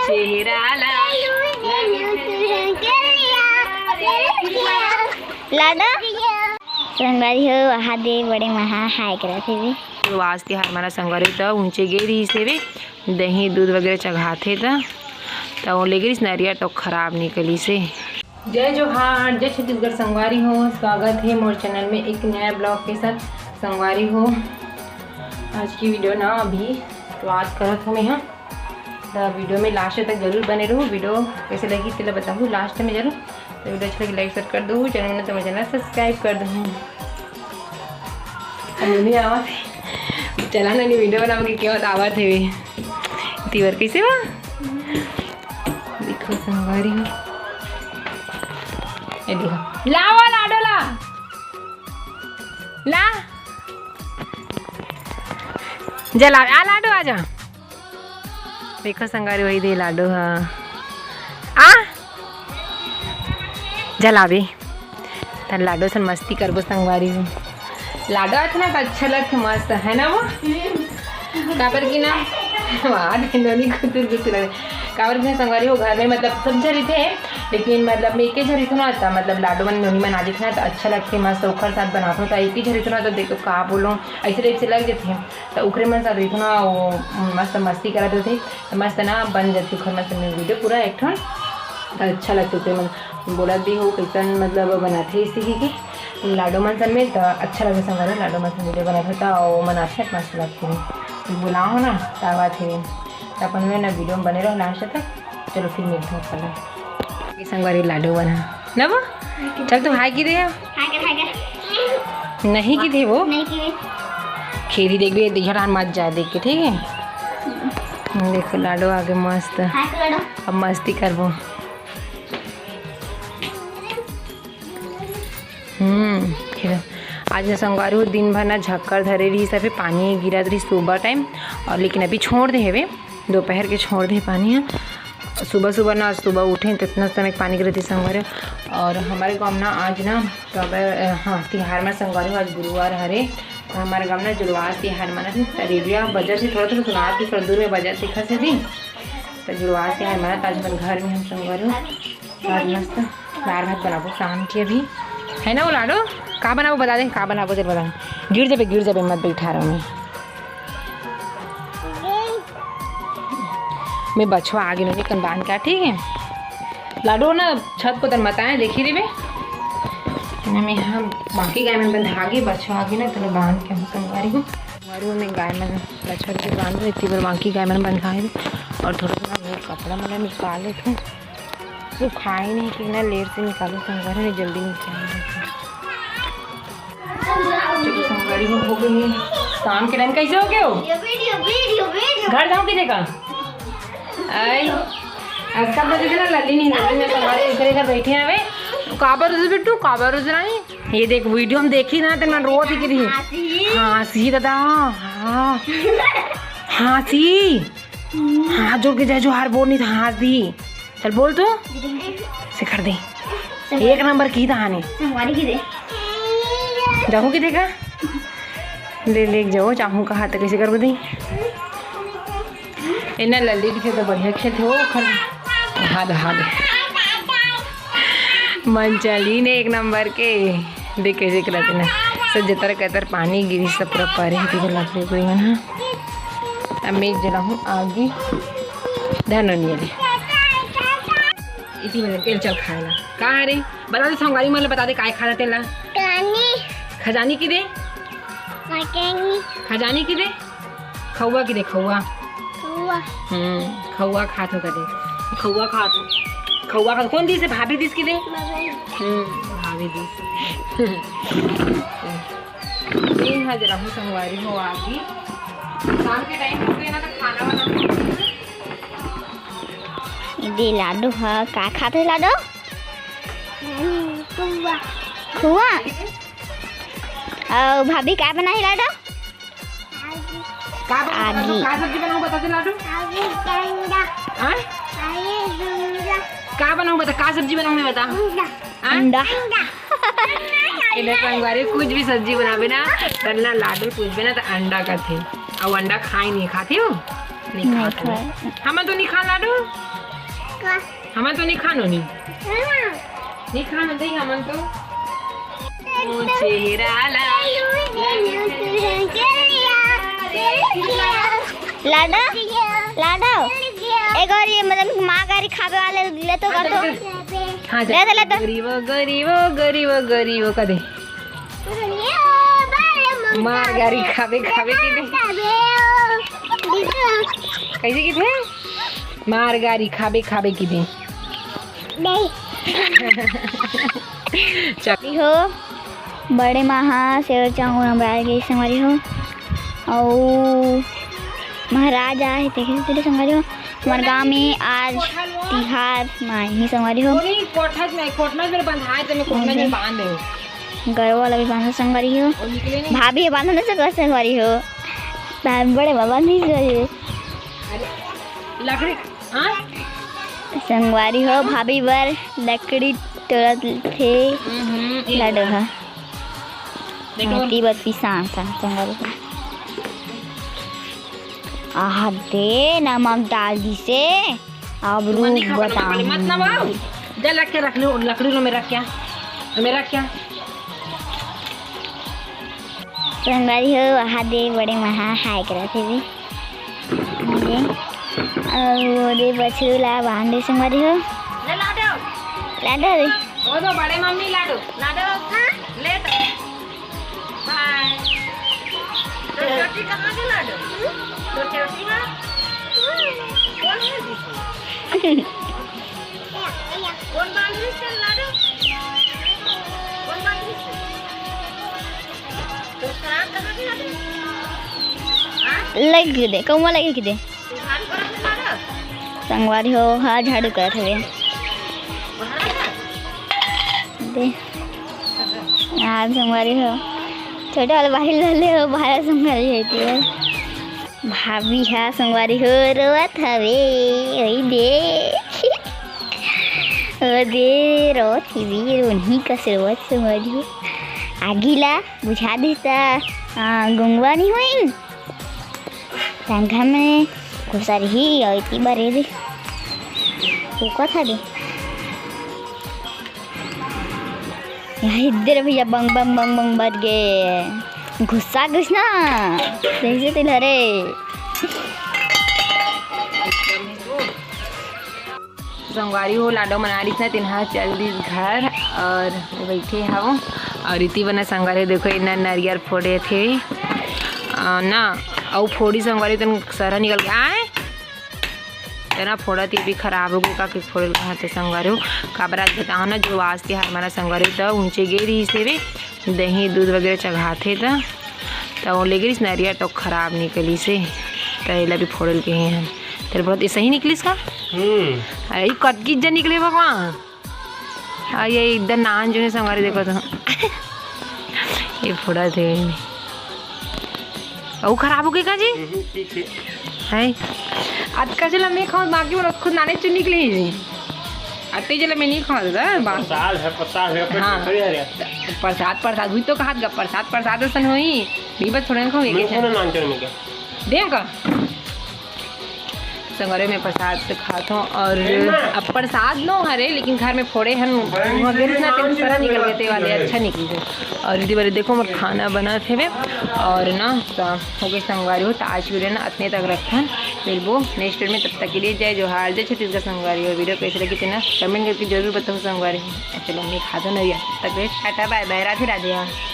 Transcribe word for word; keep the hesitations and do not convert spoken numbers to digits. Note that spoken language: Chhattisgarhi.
चेहरा ला। लाडो संगवारी हो, वहाँ दे बड़े महा हाय करत हे। शुरुआत तिहार माना संगवारी त ऊंचे गे रहिस हे, दही दूध वगैरह चघाथे त, त वो ले गे रहिस नरिया तो खराब निकलिस हे। जय जोहार, जय छत्तीसगढ़ संगवारी हो, स्वागत हे मोर चैनल में एक नया ब्लॉग के साथ। संगवारी हो, आज की वीडियो ना अभी शुरुआत करत हूँ मैं, हाँ। त वीडियो में लास्ट तक जरूर बने रहू। वीडियो कैसे लगी तेला बताहू लास्ट में जरूर। त वीडियो अच्छा लगे लाइक शेयर कर दू, चैनल में तो चैनल सब्सक्राइब कर दू। अब नहीं आवत हे, चला ना, नहीं वीडियो बनाओगे क्या होता आवत हे। तिवर कैसे बा? देखो संगवारी हो। ये देखो। लावा लाडो ला। ला। जा ला, आ लाडो आ जा। देखो संगवारी वही दे लाडो हा। आ? जा लाबे। त लाडो सन मस्ती करबो संगवारी हो। लाडो आथे ना त अच्छा लगथे मस्त, है ना वो? काबर की ना, वाह, नोनी कुतुर कुतुर है। काबर की ना संगवारी हो घर में मतलब सब झन रहिथे, लेकिन मतलब मैं एके झन रहिथों ना, त मतलब लाडो मन नोनी मन आ जथे ना त अच्छा लगथे मस्त, ओखर साथ बनाथों त एके झन रहिथों ना त देखो का बोलों, ऐसे टाइप से लग जथे। त ओखरे मन साथ रहिथों ना, वो मस्त मस्ती करत रहिथे, त मस्त ना बन जथे ओखर मन से वीडियो पूरा एक ठन, त अच्छा लगथे ओखरे मन। बोलत भी हो कैसन मतलब बनाथे इसी की, की लाडो मन सन में त अच्छा लगे संगवारी, लाडो मन सन वीडियो बनाथे त वो मन अच्छा मस्त लगथे। बोलाओ ना, का बात है, त अपन में ना वीडियो में बने रहो लास्ट तक। चलो फिर मिलते हैं अपन ये संगवारी लाडो बना ना वो। चल तू हाय की दे। हाय कर, हाय कर। नहीं की दे वो। नहीं की दे। खेली देख भी, देखा मत जाए देख के, ठीक है? देखो लाडो आगे मस्त। हाय कर लाडो। अब मस्ती करबो। हम्म, खेलो। आज ना संगवारी हो दिन भर ना झक्कर धरे रहिस, अभी पानी गिरत रहिस सुबह टाइम, और लेकिन अभी छोड़ दे हवे, दोपहर के छोड़ दे पानी ह। सुबह सुबह ना, सुबह उठे तो इतना समय पानी गिरत रहिस संगवारी हो। और हमारे गाँव ना आज ना तो अगर, अ, हाँ, तिहार में संगवारी हो, आज गुरुवार हरे, तो हमारे गाँव ना जुड़वास तिहार मनाथे। त रेडियो बजत हे, थोड़ा थोड़ा सुनात हे, थोड़ा दूर में बजत दिखत हे जी। तो जुड़वास तिहार मनाथे, आज अपन घर में हम संगवारी हो। आज मस्त दार भात बनाबो शाम के अभी, है ना वो लाडो? का बनाबो बता दे, का बनाबो जरा बता। गिर जाबे, गिर जाबे, मत बैठा रहो मैं। मैं बछवा आगे नहीं कन बांध के, ठीक है? लाडो ना छत को तन मताए देखी देबे। ना मैं हाँ बाकी गाय मन बंधा गे, बछवा आगे ना तने बांध के हम संगवारी हूँ। संगवारी हूँ मैं गाय मन बछवा के बांध रही थी, पर बाकी गाय मन बंधा है। और थोड़ा सा वो कपड़ा मन निकाले थे। सुखाए नहीं कि ना लेट से निकालो संगवारी, नहीं जल्दी निकाल देते। चलो संगवारी हो, हो गई है शाम के टाइम। कैसे हो गए हो? ये वीडियो, वीडियो, वीडियो। घर जाओ किधर का? आई। आज का बजे ना लल्ली नहीं, लल्ली ना संगवारी इधर इधर बैठे हवे। काबर उसे बिट्टू, काबर उसे नहीं। ये देख वीडियो हम देखी ना, तेरे मन रोत ही गिरी। हाँसी। हाँसी दादा, हाँ। हाँसी। हाथ जोड़ के जय जोहार बोल, नहीं तो हाँस दी। चल बोल तू। शिखर दे। एक नंबर की कहानी। संगवारी की दे। जाहू की देखा? ले, ले जाओ, चाहू कहा तो कैसे करबो दी? एना लल्ली दिखे तो बढ़िया खेलथे, वो खर-, हाथ, हाथ। मन चली ने एक नंबर के। देख कैसे करत हे ना, सब जतर कतर पानी गिरी, सब पूरा परे हे, तेकर लकड़ी उकड़ी मन ह। अब मैं एक जला हूँ आगी, धनो नहीं अभी। इसी में तेल चल खाए ला। का है रे? बता दे, संगवारी मन ले बता दे, काय खाना तेला? कानी। खजानी की दे? मकेनी। खजानी की दे? खौआ की दे, खौआ। खौआ। हम्म, खौआ खात हो कदे। खौआ खात हो। खौआ खात, कौन दिस हे? भाभी दिस की दे? मम्मी। हम्म, भाभी दिस। दिन ह जरा हूँ संगवारी हो आगी। शाम के टाइम हो गया ना तो खाना वाना। दे लाडो ह, का खात हे लाडो? हम्म, खौआ। खौआ? अउ भाभी का बनाही लाडो? का बनाऊँ, आगी। का सब्जी बनाऊँ, बता दे लाडू। आगी, अंडा। हाँ? आगी, अंडा। का बनाऊँ, बता, का सब्जी बनाऊँ मैं, बता। अंडा। हाँ? अंडा। इधर संगवारी कुछ भी सब्जी बनाबे ना, तब ना लाडू पूछबे ना, तो अंडा कथे। अउ अंडा खाए नहीं, खाती हो? नहीं खाए। हमन तो नहीं खा लाडो। हमन तो नहीं खानो नहीं। नहीं खानो दे हमन तो। ओ चेहरा ला। लाडो, लाडो। एक और ये मतलब मार गारी खाबे वाले ले तो कर दो। हाँ, ले दे, ले दे। गरीबो, गरीबो, गरीबो, गरीबो कर दे। मार गारी खाबे, खाबे कि नहीं? कैसे कि थे? मार गारी खाबे, खाबे कि नहीं? नहीं। चल। हो, बड़े महा सेव चांगुर हम राय गई संगवारी हो। अउ महाराज आए, देखे थे संगवारी हो। हमारे गांव में आज तिहार माही संगवारी हो। कोठा में, कोठा में बंधाए, तो मैं कोठा में बांध दे। गरवा वाला भी बांधो संगवारी हो। भाभी ये बांधो ना सकता संगवारी हो। बड़े बाबा नहीं संगवारी हो। लकड़ी, हाँ? संगवारी हो, भाभी बर लकड़ी टोरत थे। हम्म, लाडो हा। देखो। हाथी बर पिसान सन संगवारी हो। आहा दे, नमक डाल दिसे। अब रुक, बताऊं। मत ना बाऊ। जा लग के रख लो, लकड़ी लो में रख क्या? में रख क्या? संगवारी हो, आहा दे, बड़े महा हाय करत हे। अउ वो दे बछरू ला बांधे संगवारी हो। ले लाडो। लाडो दे। वो तो बड़े मम्मी लाडो। लाडो। हाँ? ले तो। बाय। तो चोटी कहाँ के लाडो? तो चोटी है? कौन है? कौन बांधे से लाडो? कौन बांधे से? तो खराब कहाँ के लाडो? हाँ? लग के दे, कौवा लग के दे। संगवारी हो, हा झाड़ू करत हवे। दे। आज संगवारी हो, छोटे वाला बाहिर ले ले हो, बाहर संगवारी है तेरे। भाभी हा संगवारी हो, रोवत हवे। ओई दे। ओ दे, रोवत हवे, रोनही कस रोवत संगवारी हो। आगी ला बुझा दिस त, आ, गुंगवा नहीं होइन। संघा में घुसरही अउ इतनी बार रे। फूकत हवे। यहाँ इधर भैया बंग, बंग, बंग, बंग बर गे। घुसा घुसना। जैसे तिल हरे। संगवारी हो, लाडो मना रहिस ना, तेन हा चल दिस घर अउ बइठे हव। अउ इति बना संगवारी, देखो, इन्ना नरियर फोड़े थे, अ, ना, अउ फोड़ी संगवारी, तन सरहा निकल गे, आय? तेना फोड़ा, ते भी खराब हो गे, का के फोड़े ल कहा थे संगवारी हो। काबर आज बताओ ना, जो आज तिहार मना संगवारी हो, त ऊंचे गे रहिस हे बे, दही दूध वगैरह चघाथे त, त वो ले गिरिस नरियर तो खराब निकलिस हे, त एला भी फोड़े ल कहे हन। तेरे बहुत सही निकलिस का? हम्म। अरे, ई कतकी इज्जत निकले भगवान। आ, ये एकदम नान जो है संगवारी, देखो तो। ये फोड़ा थे। अउ खराब हो गे का जी? हम्म, ठीक है। है। अतका चला मैं खाऊं, बाकी मोर खुद नाने चुन निकले ही जी। अते चला मैं नहीं खाऊं दादा, बा- प्रसाद है, प्रसाद है, अपने हाँ। खड़ी है रे। प्रसाद, प्रसाद, हुई तो कहा गा, प्रसाद, प्रसाद असन होई। भी बस थोड़ा खाऊं, एक मेरे को है। ना नान चुन में क्या? दें का? संगवारी हो, मैं प्रसाद खात हूँ अउ अब प्रसाद नो हरे, लेकिन घर में फोड़े हन, वहाँ गिरिस ना, तेन सरहा निकल गे, ते वाले अच्छा निकल गे। अउ इति बार देखो, मोर खाना बनत हे अउ ना, त हो गे संगवारी हो, त आज वीडियो ना अतने तक रखथन। मिलबो नेक्स्ट वीडियो में, तब तक के लिए जय जोहार, जय छत्तीसगढ़ संगवारी हो। वीडियो कैसे लगी तेना कमेंट करके जरूर बताओ संगवारी हो। चलो, मैं खात हूँ ना, तब तक के लिए टाटा बाय बाय, राधे राधे।